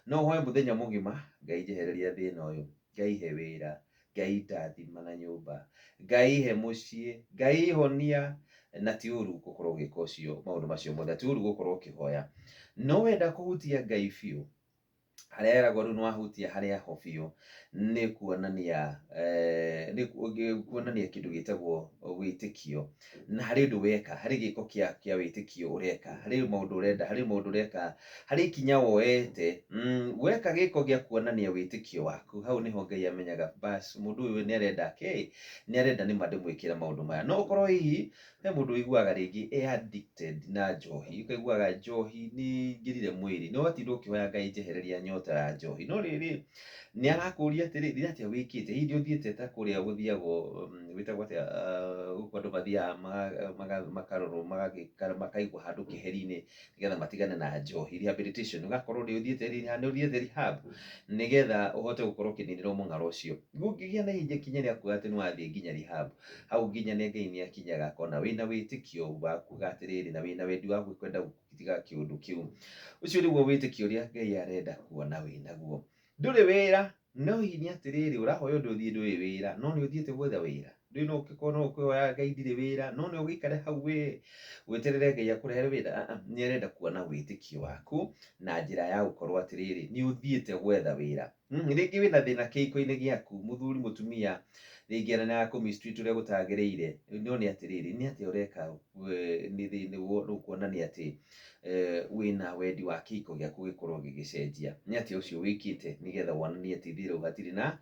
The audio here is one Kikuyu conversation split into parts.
No ũhoe mũthenya mũgima, Ngai njehereria thĩna ũyũ, Ngai he wĩra, Ngai ndathima na nyũmba, Ngai he mũciĩ, Ngai honia, na ti ũru gũkorwo ũgĩka ũcio maũndũ macio mothe, ti ũru gũkorwo ũkĩhoya. No wenda kũhutia Ngai biũ, harĩa eragwo rĩu nĩwahutia harĩa ho biũ, nĩ kuonania nĩ kuonania kĩndũ gĩtagwo wĩtĩkio, na harĩ ũndũ weka, harĩ gĩko kĩa wĩtĩkio ũreka, harĩ maũndũ ũrenda, harĩ maũndũ ũreka, harĩ ikinya woete, weka gĩko gĩa kuonania wĩtĩkio waku, hau nĩho Ngai amenyaga bas mũndũ ũyũ nĩ arenda kĩ, nĩ arenda nĩma ndĩmwĩkĩre maũndũ maya. No ũkorwo hihi he mũndũ ũiguaga rĩngĩ e addicted na njohi, ũkaiguaga njohi nĩ ĩingĩrire mwĩrĩ, na ũgatinda ũkĩhoya Ngai njehereria nyota ya njohi. No rĩrĩ, nĩ arakũria atĩrĩ, nĩ atĩa wĩkĩte? Hihi nĩ ũthiĩte ta kũrĩa gũthiagwo, gwĩtagwo atĩa, gũkũ andũ mathiaga makarorwo makaigwo handũ keheri-inĩ nĩgetha matigane na njohi, rehabilitation, ũgakorwo nĩ ũthiĩte nĩ ũthiĩte rehab nĩgetha ũhote gũkorwo ũkĩninĩrwo mũng'aro ũcio. Ũngĩgĩa na ikinya rĩa kuga atĩ nĩ wathiĩ nginya rehab, hau nginya nĩ Ngai nĩ akinyaga akona wĩna wĩtĩkio wa kuga atĩrĩrĩ, na wĩna wendi wa kwenda gũtiga kĩũndũ kĩu. Ũcio nĩguo wĩtĩkio ũrĩa Ngai arenda kuona wĩnaguo. Ndũrĩ wĩra, no hihi nĩ atĩrĩrĩ, ũrahoya ũndũ ũthiĩ ndũrĩ wĩra, no nĩ ũthiĩte gwetha wĩra. Ndũĩ no ũngĩkorwo no ũkĩhoyaga Ngai ndirĩ wĩra, no nĩ ũgĩikare hau we weterere Ngai akũrehere wĩra. Nĩ arenda kuona wĩtĩkio waku na njĩra ya gũkorwo atĩrĩrĩ, nĩ ũthiĩte gwetha wĩra. Rĩngĩ wĩna thĩna kĩhiko-inĩ gĩaku, mũthuri mũtumia, rĩngĩ ona nĩ arakũ mistreat ũrĩa gũtagĩrĩire, no nĩ atĩrĩrĩ, nĩ atĩa ũreka nĩguo kuonania atĩ wĩna wendi wa kĩhiko gĩaku gĩkorwo gĩgĩcenjia? Nĩ atĩa ũcio wĩkĩte nĩgetha wonanie atĩ itherũ hatirĩ na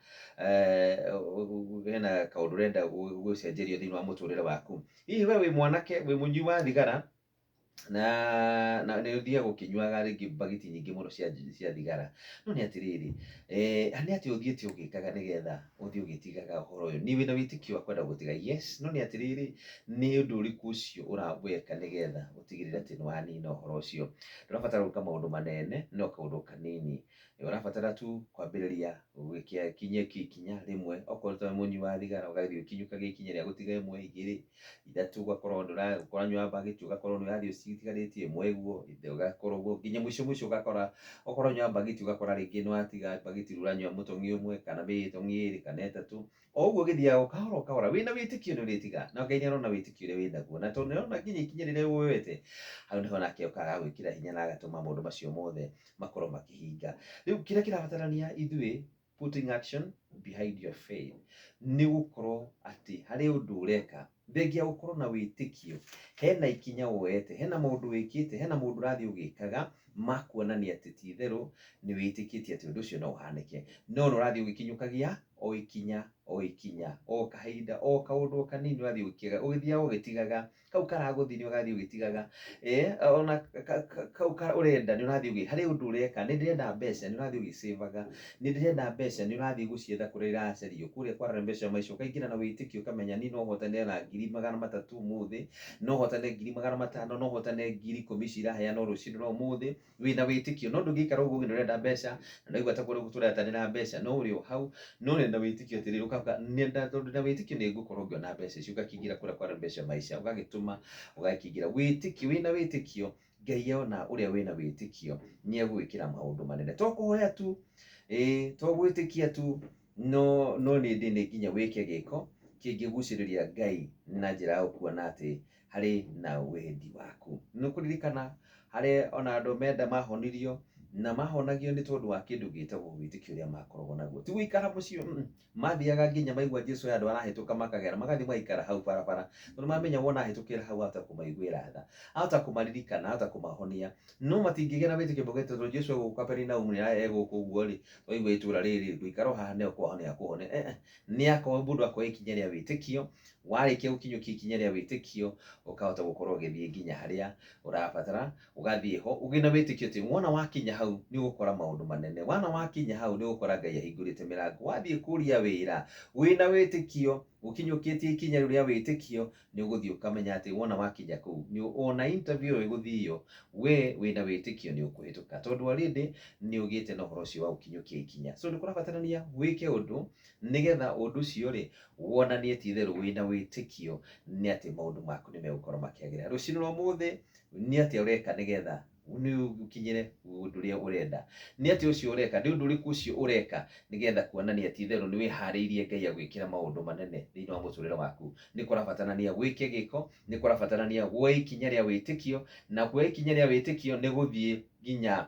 hena kaũndũ ũrenda gũcenjerio thĩinĩ wa mũtũrĩre waku? Hihi we wĩ mwanake, wĩ mũnyui wa thigara, na nĩ ũthiaga ũkĩnyuaga rĩngĩ mbagiti nyingĩ mũno cia thigara, no nĩ atĩrĩrĩ, nĩ atĩa ũthiĩte ũgĩkaga nĩgetha ũthiĩ ũgĩtigaga ũhoro ũyũ? Niĩ wĩna wĩtĩkio wa kwenda gũtiga, yes, no nĩ atĩrĩrĩ, nĩ ũndũ ũrĩkũ ũcio ũraweka nĩgetha ũtigĩrĩre atĩ nĩ wanina ũhoro ũcio? Ndũrabatara gwĩka maũndũ manene, no kaũndũ kanini. Ũrabatara tu kwambĩrĩria gũkinyia ikinya rĩmwe, okorwo ta mũnyui wa thigara ũgathiĩ ũkinyũkagia ikinya rĩa gũtiga ĩmwe, igĩrĩ, ithatũ, ũgakorwo ũranyua mbagiti ũgakorwo nĩ ũrathiĩ ũcitigarĩtie ĩmwe ũguo, ũgakorwo ũguo nginya mũico mũico ũgakora okorwo ũranyuaga mbagiti ũgakora rĩngĩ nĩ watiga mbagiti rĩu ũranyua mũtũngi ũmwe kana mĩtũngi ĩrĩ kana ĩtatũ. O ũguo ũgĩthiaga o kahora o kahora wĩna wĩtĩkio nĩ ũrĩtiga, na Ngai nĩ arona wĩtĩkio ũrĩa wĩnaguo, na tondũ nĩ arona nginya ikinya rĩrĩa woete, hau nĩho nake okaga agagwĩkĩra hinya na agatũma maũndũ macio mothe makorwo makĩhinga. Rĩu kĩrĩa kĩrabatarania ithuĩ, putting action behind your faith, nĩ gũkorwo atĩ harĩ ũndũ ũreka, thengia gũkorwo na wĩtĩkio, hena ikinya woete, hena maũndũ wĩkĩte, hena maũndũ ũrathiĩ ũgĩkaga ma kuonania atĩ ti itherũ nĩ wĩtĩkĩtie atĩ ũndũ ũcio no ũhanĩke. No nĩ ũrathiĩ ũgĩkinyũkagia o ikinya o ikinya, o kahinda, o kaũndũ o kanini ũrathiĩ ũgĩthiaga ũgĩtigaga, kau karagũthinia nĩ ũrathiĩ ũgĩtigaga, ona kau ũrenda nĩ ũrathiĩ ũgĩ, harĩ ũndũ ũreka, nĩ ndĩrenda mbeca nĩ ũrathiĩ ũgĩcĩbaga, nĩ ndĩrenda mbeca nĩ ũrathiĩ gũcietha kũrĩa iracario, kũrĩa kwa mbeca maica, ũkaingĩra na wĩtĩkio ũkamenya niĩ no hotane na 300,000 ũmũthĩ, no hotane 500,000, no hotane 10,000 ici iraheanwo rũcinĩ rwa ũmũthĩ, wĩna wĩtĩkio. No ndũngĩikara ũguo nĩ ũrenda mbeca, na ndũraigua ta kũrĩa tũretanĩra mbeca, no ũrĩ o hau, no ũrĩ na wĩtĩkio atĩrĩrĩ, ũkauga tondũ ndĩna wĩtĩkio nĩ ngũkorwo ngĩona mbeca ici, ũgakĩingĩra kũrĩa kwa mbeca maica, ũgagĩtũma, ũgakĩingĩra. Wĩtĩkio, wĩna wĩtĩkio, Ngai ona ũrĩa wĩna wĩtĩkio, nĩ egũgwĩkĩra maũndũ manene. To kũhoya tu, ĩĩ, to gwĩtĩkia tu, no nĩ ndĩ nĩ nginya wĩke gĩko kĩngĩgucĩrĩria Ngai na njĩra ya gũkuona atĩ harĩ na wendi waku. Nĩ ũkũririkana harĩa ona andũ menda mahonirio, na mahonagio nĩ tondũ wa kĩndũ gĩtagwo wĩtĩkio ũrĩa makoragwo naguo. Ti gũikara mũciĩ, mathiaga nginya maigua Jesu he handũ arahĩtũka makagera, magathiĩ magaikara hau barabara, tondũ mamenya wona ahĩtũkĩra hau ahota kũmaiguĩra tha, ahota kũmaririkana, ahota kũmahonia. No matingĩgĩa na wĩtĩkio mauge tondũ Jesu egũkũ Kaperinaumu nĩ egũkũ ũguo rĩ, twaigua itũra rĩrĩ, ngũikara o haha nĩ ekũhonia akũhonia. Nĩ akorwo mũndũ akoya ikinya rĩa wĩtĩkio, warĩkia gũkinyũkia ikinya rĩa wĩtĩkio, ũkahota gũkorwo ũgĩthiĩ nginya harĩa ũrabatara, ũgathiĩ ho ũgĩna wĩtĩkio atĩ wona wakinya hau nĩ ũgũkora maũndũ manene, wona wakinya hau nĩ ũgũkora Ngai ahingũrĩte mĩrango, wathiĩ kũria wĩra wĩna wĩtĩkio, ũkinyũkĩtie ikinya rĩu rĩa wĩtĩkio, nĩ ũgũthiĩ ũkamenya atĩ wona wakinya kũu, ona interview ĩyo ĩgũthio, we wĩna wĩtĩkio nĩ ũkũhĩtũka, tondũ already nĩ ũgĩte na ũhoro ũcio wa gũkinyũkia ikinya. So nĩ kũrabatarania wĩke ũndũ nĩgetha ũndũ ũcio rĩ wonanie ti itherũ wĩna wĩtĩkio nĩ atĩ maũndũ maku nĩ megũkorwo makĩagĩrĩra. Rũcinĩ rwa ũmũthĩ nĩ atĩa ũreka nĩgetha Nĩ ũkinyĩre ũndũ ũrĩa ũrenda. Nĩ atĩa ũcio ũreka? Nĩ ũndũ ũrĩkũ ũcio ũreka nĩgetha kuonania ti itherũ nĩ wĩharĩirie Ngai agwĩkĩra maũndũ manene thĩinĩ wa mũtũrĩre waku? Nĩ kũrabatarania wĩke gĩko, nĩ kũrabatarania woe ikinya rĩa wĩtĩkio, na kuoya ikinya rĩa wĩtĩkio nĩ gũthiĩ nginya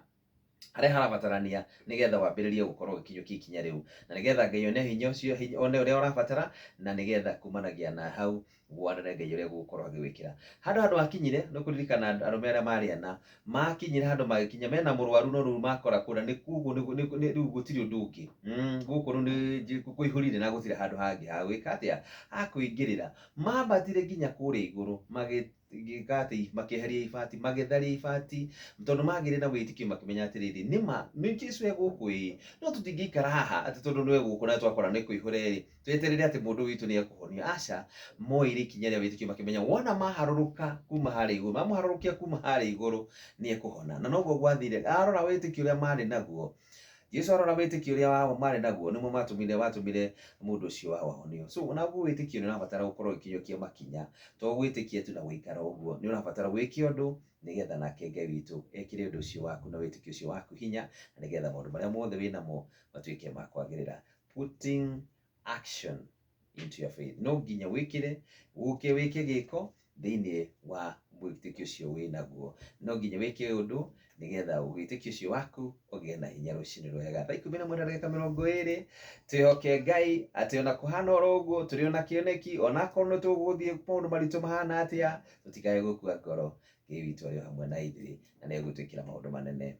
harĩa harabatarania nĩgetha wambĩrĩrie gũkorwo ũgĩkinyũkia ikinya rĩu, na nĩgetha Ngai one hinya ũcio, one ũrĩa ũrabatara, na nĩgetha kumanagia na hau wonere Ngai ũrĩa egũkorwo agĩgwĩkĩra. Handũ handũ hakinyire, nĩ ũkũririkana arũme arĩa marĩ ana, makinyire handũ magĩkinya mena mũrwaru no rĩu makora kũrĩa nĩ kuguo rĩu gũtirĩ ũndũ ũngĩ. Gũkũ rĩu nĩ kũihũrire na gũtirĩ handũ hangĩ ha gwĩka atĩa, ha kũingĩrĩra. Mambatire nginya kũrĩa igũrũ magĩka atĩ makĩeheria ibati, magĩtharia ibati, tondũ magĩire na wĩtĩkio makĩmenya atĩrĩrĩ, nĩma nĩ Jesu e gũkũ ĩĩ, no tũtingĩikara haha atĩ tondũ nĩwe gũkũ na twakora nĩ kũihũre ĩĩ, tweterere atĩ mũndũ witũ nĩ ekũhonio. Aca, moire ikinya rĩa wĩtĩkio makĩmenya wona maharũrũka kuma harĩa igũrũ, mamũharũrũkia kuma harĩa igũrũ nĩ ekũhona. Na noguo gwathire, arora wĩtĩkio ũrĩa marĩ naguo, Jesu arora wĩtĩkio ũrĩa wao marĩ naguo nĩmo matũmire watũmire mũndũ ũcio wao ahonio. So naguo wĩtĩkio nĩ ũrabatara gũkorwo ũgĩkinyũkia makinya, to gwĩtĩkia tu na gũikara ũguo, nĩ ũrabatara wĩke ũndũ nĩgetha nake Ngai witũ ekĩre ũndũ ũcio waku na wĩtĩkio ũcio waku hinya, na nĩgetha maũndũ marĩa mothe wĩnamo matuĩke ma kwagĩrĩra. Putting action into your faith. No nginya wĩkĩre, ũke wĩke gĩko thĩinĩ wa wĩtĩkio ũcio wĩnaguo. No nginya wĩke ũndũ nĩgetha wĩtĩkio ũcio waku ũgĩe na hinya rũcinĩ rwega. Thaa 11 na ndagĩka 20, twĩhoke Ngai atĩ ona kũhana oro ũguo tũrĩ ona kĩoneki, onakorwo nĩ tũgũthiĩ maũndũ maritũ mahana atĩa, tũtikae gũkua ngoro. Ngai witũ arĩ o hamwe na ithuĩ na nĩ egũtwĩkĩra maũndũ manene.